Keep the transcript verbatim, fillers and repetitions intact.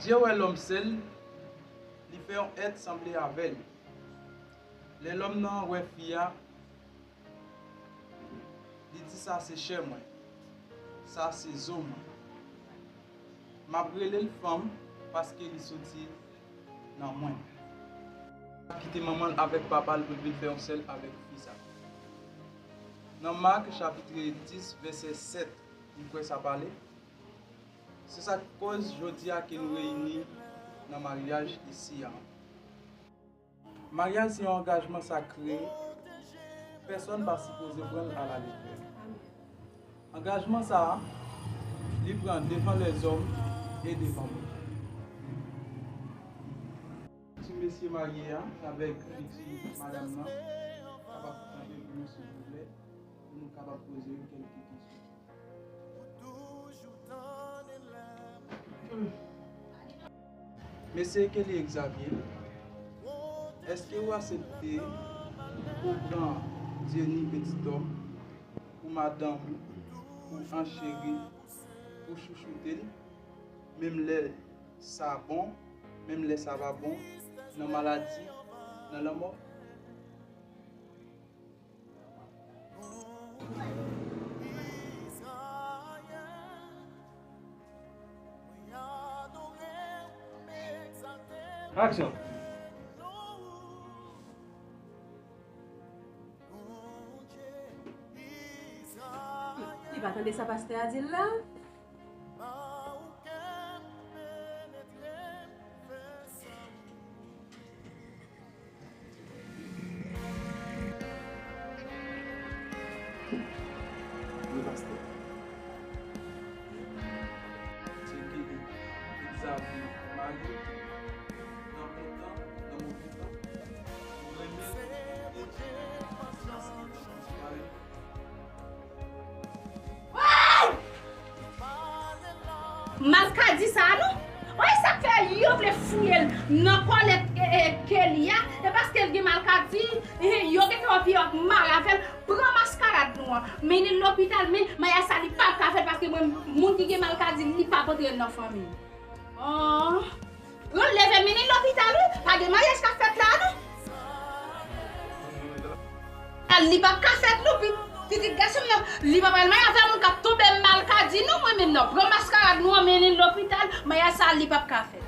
Dye wè lòm sèl, li fè yon èt sanble avè l. Lè lòm nan wè fi a, li di, "Sa se chè mwen, sa se zo mwen. M ap rele l fanm paske li soti nan mwen." Kite manman l avèk papa l pou l vin fè yon sèl avèk fi sa. Nan Mak chapit dis, vèsè sèt, m kwè sa pale. Se sa k koz jodi a ke nou reyini nan maryaj isi a. Maryaj se yon angajman sakre, pèsonn pa sipoze pran l alalejè. Angajman sa a, li pran devan lèzòm e devan Bondye. Ti mesye marye a avèk pitit madanm nan kapab kanpe pou nou, silvouplè, pou nou kapab poze yo kèlke kesyon. Mesye Kelly Xavier, èske w aksepte pou w pran Dieuny Petit Homme pou madanm ou, pou ancheri, pou chouchoute l, menm lè sa bon, menm lè sa pa bon, nan maladi, nan lanmò? Aksyon. Li pa tande sa pastè a di l la? Wi, pastè. Se Kelly Xavier mari, nan bon tan, nan move tan, nou renmen l, nou ede l, paske li disparèt. Malkadi sa a non. Oy, sa k fè yo vle fouye l nan kòlèt, e, e, Kelly a? E paske l gen malkadi, e, yo gentan anvi ap mare avè l. Pran maskarad nou an, mennen l lopital, men maryaj sa li p ap ka fèt paske mwen, moun ki gen malkadi, li p ap antre nan fanmi. Oh. Pran l leve mennen l lopital wi, pa gen maryaj k ap fèt la non. Li p ap ka fèt non, pi-, pitit gason m nan, li pa pral marye avè moun k ap tonbe malkadi non, mwen menm non. Pran maskarad nou an mennen l lopital, maryaj sa li p ap ka fèt.